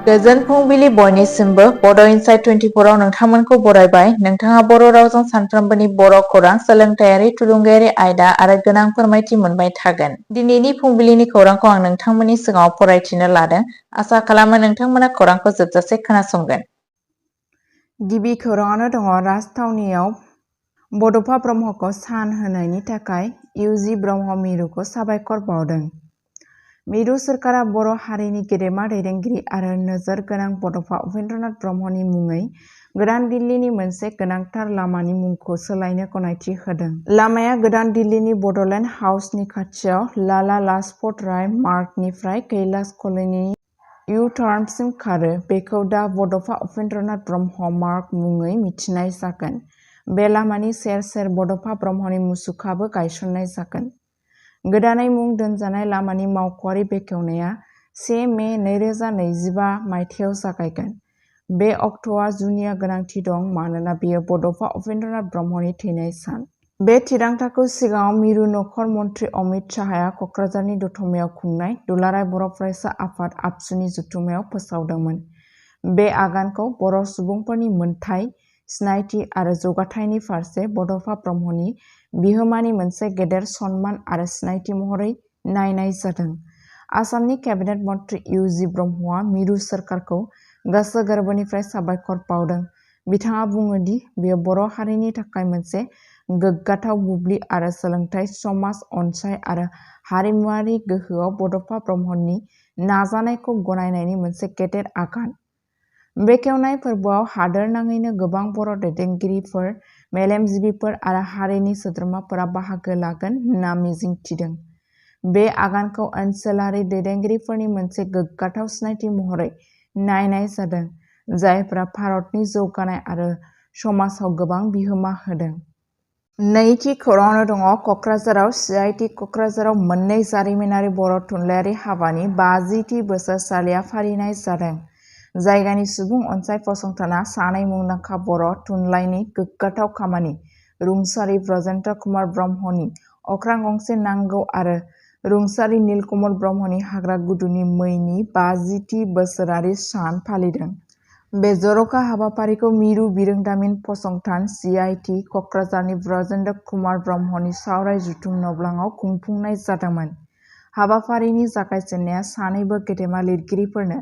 गोजोन फुंबिलि बयनिसिमबो बड' इनसाइट 24 आव नोंथांमोनखौ बरायबाय। नोंथाङा बर' रावजों सानफ्रोमबोनि बर' खौरां, सोलोंथायारि, थुलुंगायारि आयदा आरो गोनां फोरमायथि मोनबाय थागोन। दिनैनि फुंबिलिनि खौरांखौ आं नोंथांमोननि सिगाङाव फरायथिनो लादों। आसा खालामो नोंथांमोना खौरांखौ जोबजासे खोनासंगोन। गिबि खौराङानो दङ राजथावनियाव बड'फा ब्रह्मखौ सान होनायनि थाखाय इउजि ब्रह्म मिरुखौ साबायखर बावदों। मिरु सोरखारा बर' हारिनि गेदेमा दैदेनगिरि आरो नोजोर गोनां बड'फा उपेन्द्रनाथ ब्रह्मनि मुङै गोदान दिल्लीनि मोनसे गोनांथार लामानि मुंखौ सोलायनो गनायथि होदों। लामाया गोदान दिल्लीनि बड'लेण्ड हाउसनि खाथियाव लाला लाजपत राय मार्गनिफ्राय कैलाश कल'निनि इउ-टार्नसिम खारो। बेखौ दा बड'फा उपेन्द्रनाथ ब्रह्म मार्ग मुङै मिथिनाय जागोन। बे लामानि सेर सेर बड'फा ब्रह्मनि मुसुखाबो गायसननाय जागोन। गोदानै मुं दोनजानाय लामानि मावख'आरि बेखेवनाया 1 मे 2025 मायथाइयाव जागायगोन। बे अक्ट'आ जुनिया गोनांथि दं मानोना बेयो बड'फा उपेन्द्रनाथ ब्रह्मनि थैनाय सान। बे थिरांथाखौ सिगाङाव मिरु नखर मन्थ्रि अमित शाहआ क'क्राझारनि दतमायाव खुंनाय दुलाराय बर' फरायसा आफाद आबसुनि जथुम्मायाव फोसावदोंमोन। बे आगानखौ बर' सुबुंफोरनि मोनथाय, सिनायथि आरो जौगाथायनि फारसे बड'फा ब्रह्मनि बिहोमानि मोनसे गेदेर सनमान आरो सिनायथि महरै नायनाय जादों। आसामनि केबिनेट मन्थ्रि इउजि ब्रह्मआ मिरु सोरखारखौ गोसो गोरबोनिफ्राय साबायखर बावदों। बिथाङा बुङो दि बेयो बर' हारिनि थाखाय मोनसे गोग्गाथाव बुब्लि आरो सोलोंथाइ, समाज अनसाइ आरो हारिमुआरि गोहोआव बड'फा ब्रह्मनि नाजानायखौ गनायनायनि मोनसे गेदेर आगान। बेखेवनाय फोरबोआव हादोर नाङैनो गोबां बर' दैदेनगिरिफोर, मेलेमजिबिफोर आरो हारिनि सोद्रोमाफोरा बाहागो लागोन होनना मिजिंथिदों। बे आगानखौ ओनसोलारि दैदेनगिरिफोरनि मोनसे गोग्गाथाव सिनायथि महरै नायनाय जादों, जायफोरा भारतनि जौगानाय आरो समाजाव गोबां बिहोमा होदों। नैथि खौराङावनो दङ क'क्राझाराव CIT क'क्राझाराव मोननै जारिमिनारि बर' थुनलाइयारि हाबानि 50थि बोसोरसालिया फालिनाय जादों। जायगानि सुबुं अनसाइ फसंथाना सानै मुंदांखा बर' थुनलाइनि गोग्गाथाव खामानि रुंसारि ब्रजेन्द्र कुमार ब्रह्मनि अख्रां गंसे नांगौ आरो रुंसारि नीलकमल ब्रह्मनि हाग्रा गुदुनि मैनि 50थि बोसोरारि सान फालिदों। बे जर'खा हाबाफारिखौ मिरु बिरोंदामिन फसंथान CIT क'क्राझारनि ब्रजेन्द्र कुमार ब्रह्मनि सावराय जथुम न'ब्लाङाव खुंफुंनाय जादोंमोन। हाबाफारिनि जागायजेन्नाया सानैबो गेदेमा लिरगिरिफोरनो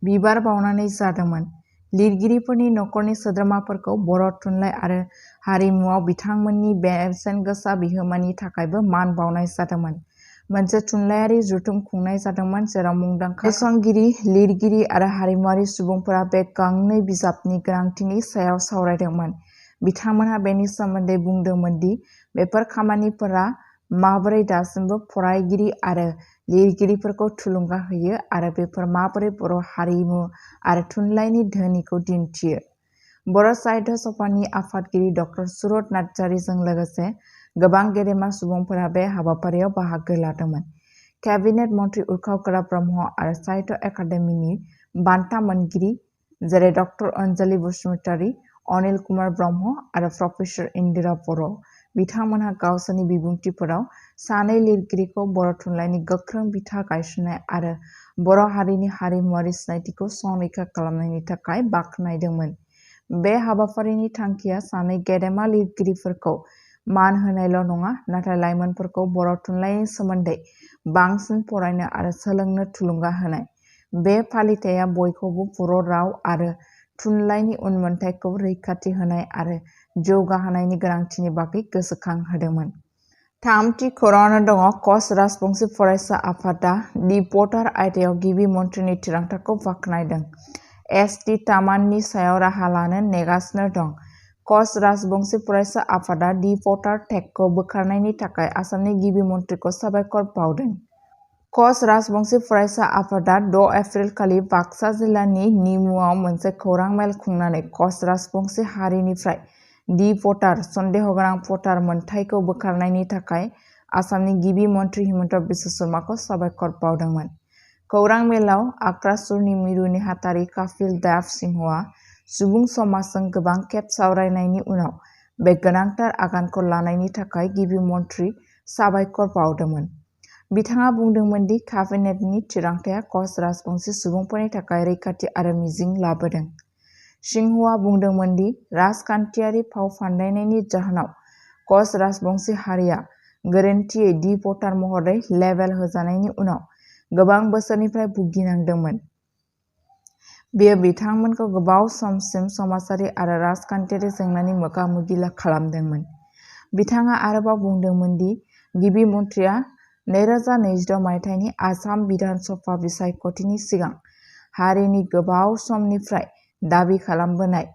बिबार बावनानै जादोंमोन। लिरगिरिफोरनि नखरनि सोद्रोमाफोरखौ बर' थुनलाइ आरो हारिमुआव बिथांमोननि बेसेनगोसा बिहोमानि थाखायबो मान बावनाय जादोंमोन। मोनसे थुनलाइयारि जथुम खुंनाय जादोंमोन जेराव मुंदांखा फरायसंगिरि, लिरगिरि आरो हारिमुआरि सुबुंफोरा बे गांनै बिजाबनि गोनांथिनि सायाव सावरायदोंमोन। बिथांमोनहा बेनि सोमोन्दै बुंदोंमोन दि बेफोर खामानिफोरा माबोरै दासिमबो फरायगिरि आरो लिरगिरिफोरखौ थुलुंगा होयो आरो बेफोर माबोरै बर' हारिमु आरो थुनलाइनि धोनिखौ दिन्थियो। बर' साहित्य सभानि आफादगिरि डक्टर सुरत नार्जारिजों लोगोसे गोबां गेदेमा सुबुंफोरा बे हाबाफारियाव बाहागो लादोंमोन। केबिनेट मन्थ्रि उर्खाव ब्रह्म आरो साहित्य एकाडेमिनि बान्था मोनगिरि जेरै डक्टर अनजलि बसुमतारी, अनिल कुमार ब्रह्म आरो प्रफेसर इन्दिरा बर', बिथांमोनहा गावसोरनि बिबुंथिफोराव सानै लिरगिरिखौ बर' थुनलाइनि गोख्रों बिथा गायसननाय आरो बर' हारिनि हारिमुआरि सिनायथिखौ संरैखा खालामनायनि थाखाय बाख्नायदोंमोन। बे हाबाफारिनि थांखिया सानै गेदेमा लिरगिरिफोरखौ मान होनायल' नङा, नाथाय लाइमोनफोरखौ बर' थुनलाइनि सोमोन्दै बांसिन फरायनो आरो सोलोंनो थुलुंगा होनाय। बे फालिथाइया बयखौबो बर' राव आरो थुनलाइनि उनमोनथाइखौ रैखाथि होनाय आरो जौगाहोनायनि गोनांथिनि बागै गोसोखांहोदोंमोन। थामथि खौराङावनो दङ कच राजबंशी फरायसा आफादा दि भटार आयदायाव गिबि मन्थ्रिनि थिरांथाखौ बाख्नायदों। ST तामाननि सायाव राहा लानो नेगासिनो दं। कच राजबंशी फरायसा आफादा दि भटार टेगखौ बोखारनायनि थाखाय आसामनि गिबि मन्थ्रिखौ साबायखर बावदों। कच राजबंशी फरायसा आफादा 6 एप्रिल खालि बाक्सा जिल्लानि निमुआव मोनसे खौरां मेल खुंनानै कच राजबंशी हारिनिफ्राय दि भटार सन्देहगोनां भटार मोनथायखौ बोखारनायनि थाखाय आसामनि गिबि मन्थ्रि हिमन्त बिश्व शर्माखौ साबायखर बावदोंमोन। खौरां मेलाव आक्रासुरनि मिरु नेहाथारि कापिल देव सिंहआ सुबुं समाजजों गोबां खेब सावरायनायनि उनाव बे गोनांथार आगानखौ लानायनि थाखाय गिबि मन्थ्रि साबायखर बावदोंमोन। बिथाङा बुंदोंमोन दि केबिनेटनि थिरांथाया कच राजबंशी सुबुंफोरनि थाखाय रैखाथि आरो मिजिं लाबोदों। सिंहआ बुंदोंमोन दि राजखान्थियारि फावफान्दायनायनि जाहोनाव कच राजबंशी हारिया गोरोन्थियै दि भटार महरै लेबेल होजानायनि उनाव गोबां बोसोरनिफ्राय भुगिनांदोंमोन। बेयो बिथांमोनखौ गोबाव समसिम समाजारि आरो राजखान्थियारि जेंनानि मोगा-मोगि खालामदोंमोन। बिथाङा आरोबाव बुंदोंमोन दि गिबि मन्थ्रिया 2026 मायथाइनि आसाम बिधान सभा बिसायख'थिनि सिगां हारिनि गोबाव समनिफ्राय दाबि खालामबोनाय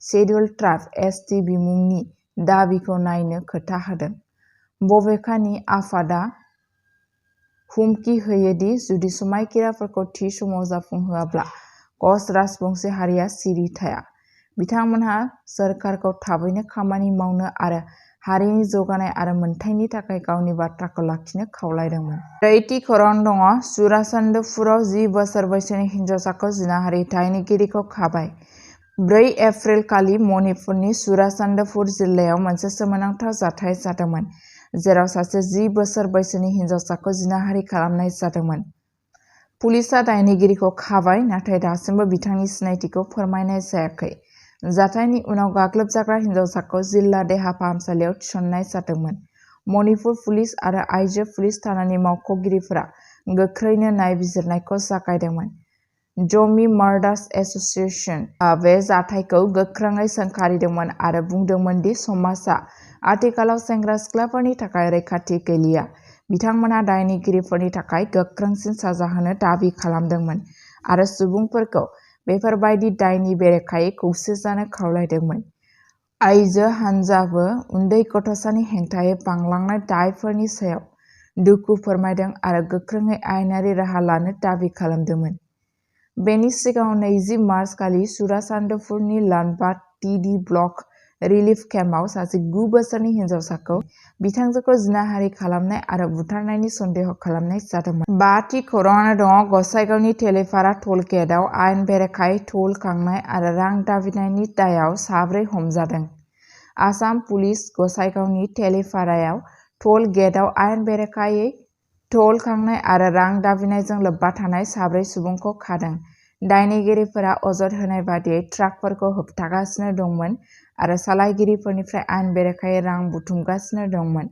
शेड्युल्ड ट्राइब (एसटि) बिमुंनि दाबिखौ नायनो खोथा होदों। बबेखानि, आफादआ हुमखि होयो दि जुदि समायखिराफोरखौ थि समाव जाफुंहोआब्ला कच राजबंशी हारिया सिरि थाया। बिथांमोनहा सोरखारखौ थाबैनो खामानि मावनो आरो हारिनि जौगानाय आरो मोनथायनि थाखाय गावनि बाथ्राखौ लाखिनो खावलायदोंमोन। ब्रैथि खौरां दङ चुराचान्दपुराव 10 बोसोर बैसोनि हिनजावसाखौ जिनाहारि दायनिगिरिखौ खाबाय। 4 एप्रिल खालि मणिपुरनि चुराचान्दपुर जिल्लायाव मोनसे सोमोनांथाव जाथाय जादोंमोन, जेराव सासे 10 बोसोर बैसोनि हिनजावसाखौ जिनाहारि खालामनाय जादोंमोन। पुलिसआ दायनिगिरिखौ खाबाय, नाथाय दासिमबो बिथांनि सिनायथिखौ फोरमायनाय जायाखै। जाथायनि उनाव गाग्लोबजाग्रा हिनजावसाखौ जिल्ला देहा फाहामसालियाव थिसननाय जादोंमोन। मणिपुर पुलिस आरो आइजो पुलिस थानानि मावख'गिरिफोरा गोख्रैनो नायबिजिरनायखौ जागायदोंमोन। जम्मु मार्डार्स एस'सिएशन आ बे जाथायखौ गोख्रोङै सोंखारिदोंमोन आरो बुंदोंमोन दि समाजआ आथिखालाव सेंग्रा-सिख्लाफोरनि थाखाय रैखाथि गैलिया। बिथांमोनहा दायनिगिरिफोरनि थाखाय गोख्रोंसिन साजा होनो दाबि खालामदोंमोन आरो सुबुंफोरखौ बेफोरबायदि दायनि बेरेखायै खौसे जानो खावलायदोंमोन। आइजो हानजाबो उन्दै गथ'सानि हेंथायै बांलांनाय दायफोरनि सायाव दुखु फोरमायदों आरो गोख्रोङै आयेनारि राहा लानो दाबि खालामदोंमोन। बेनि सिगाङाव 20 मार्च खालि चुराचान्दपुरनि लानबाद टी.डी. ब्लक रिलिफ केम्पआव सासे 9 बोसोरनि हिनजावसाखौ बिथांजोखौ जिनाहारि खालामनाय आरो बुथारनायनि सन्देह खालामनाय जादोंमोन। 5थि खौरांआव दङ गसाइगावनि तेलिपारा ट'ल गेटआव आयेन बेरेखायै ट'ल खांनाय आरो रां दाबिनायनि दायआव 4 हमजादों। आसाम पुलिस गसाइगावनि तेलिपारायाव ट'ल गेटआव आयेन बेरेखायै ट'ल खांनाय आरो रां दाबिनायजों लोब्बा थानाय 4 सुबुंखौ खादों। दायनिगिरिफोरा अजद होनाय बायदियै ट्राकफोरखौ होबथागासिनो दंमोन आरो सालायगिरिफोरनिफ्राय आयेन बेरेखायै रां बुथुमगासिनो दंमोन।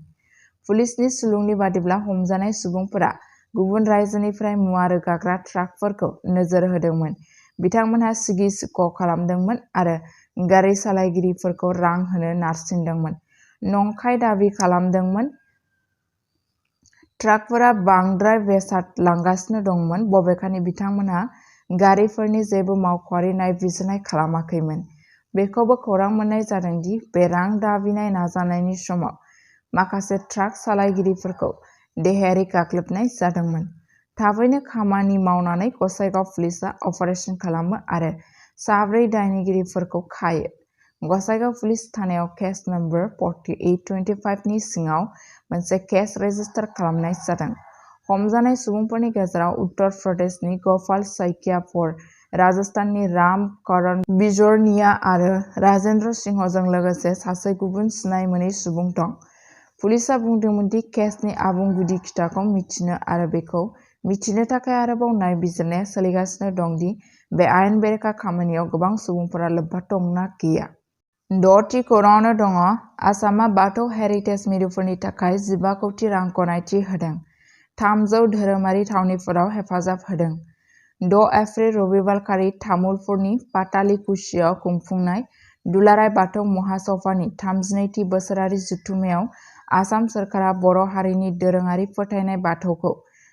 पुलिसनि सुलुंनि बादिब्ला हमजानाय सुबुंफोरा गुबुन रायजोनिफ्राय मुवा रोगाग्रा ट्राकफोरखौ नोजोर होदोंमोन। बिथांमोनहा सिगि-सिग खालामदोंमोन आरो गारि सालायगिरिफोरखौ रां होनो नारसिनदोंमोन, नंखाय दाबि खालामदोंमोन। ट्राकफोरा बांद्राय बेसाद लांगासिनो दंमोन, बबेखानि बिथांमोनहा गारिफोरनि जेबो मावख'आरि नायबिजिरनाय खालामाखैमोन। बेखौबो खौरां मोन्नाय जादों दि बे रां दाबिनाय नाजानायनि समाव माखासे ट्राक सालायगिरिफोरखौ देहायारि गाग्लोबनाय जादोंमोन। थाबैनो खामानि मावनानै गसाइगाव पुलिसआ अपारेसन खालामो आरो 4 दायनिगिरिफोरखौ खायो। गसाइगाव पुलिस थानायाव केस नम्बर 4825 नि सिङाव मोनसे केस रेजिस्टार खालामनाय जादों। हमजानाय सुबुंफोरनि गेजेराव उत्तर प्रदेशनि गपाल साइकियापुर, राजस्थाननि राम करण बिजरनिया आरो राजेन्द्र सिंहजों लोगोसे सासे गुबुन सिनाय मोनै सुबुं दं। पुलिसआ बुंदोंमोन दि केसनि आबुं गुदि खिथाखौ मिथिनो आरो बेखौ मिथिनो थाखाय आरोबाव नायबिजिरनाया सोलिगासिनो दं दि बे आयेन बेरेखा खामानियाव गोबां सुबुंफोरा लोब्बा दं ना गैया। 6थि खौरांआव दङ आसामआ बाथौ हेरिटेज मिरुफोरनि थाखाय 15 कौटि रां गनायथि होदों। 300 धोरोमारि थावनिफोराव हेफाजाब होदों। 6 एप्रिल रबिबारखालि तामुलपुरनि पातालिकुशियाव खुंफुंनाय दुलाराय बाथौ महासभानि 32थि बोसोरारि जथुम्मायाव आसाम सोरखारा बर' हारिनि दोरोङारि फोथायनाय बाथौखौ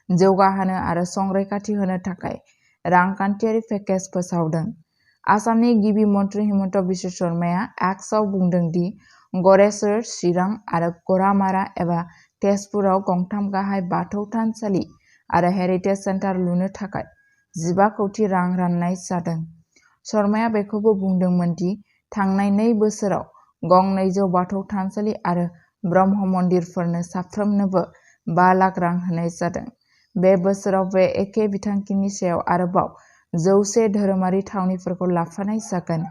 जौगाहोनो आरो संरैखाथि होनो थाखाय रांखान्थियारि पेकेज फोसावदों। आसामनि गिबि मन्थ्रि हिमन्त बिश्व शर्माया एक्सआव बुंदों दि गरेस्वर, चिरां आरो गरामारा एबा तेजपुराव गंथाम गाहाय बाथौ थानसालि आरो हेरिटेज सेन्टार लुनो थाखाय 15 कौटि रां राननाय जादों। शर्माया बेखौबो बुंदोंमोन दि थांनाय 2 बोसोराव गं 200 बाथौ थानसालि आरो ब्रह्म मन्दिरफोरनो साफ्रोमनोबो 5 लाख रां होनाय जादों। बे बोसोराव बे एखे बिथांखिनि सायाव आरोबाव 100 धोरोमारि थावनिफोरखौ लाफानाय जागोन।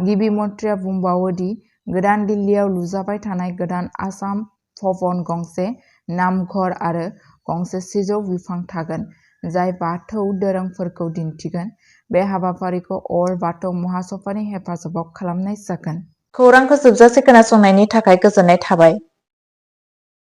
गिबि मन्थ्रिया बुंबावो दि गोदान दिल्लीयाव लुजाबाय थानाय गोदान आसाम भवन गंसे नामघर आरो गंसे सिजौ बिफां थागोन जाय बाथौ दोरोंफोरखौ दिन्थिगोन। बे हाबाफारिखौ अल बाथौ महासभानि हेफाजाबाव खालामनाय जागोन। खौरांखौ जोबजासे खोनासंनायनि थाखाय गोजोननाय थाबाय।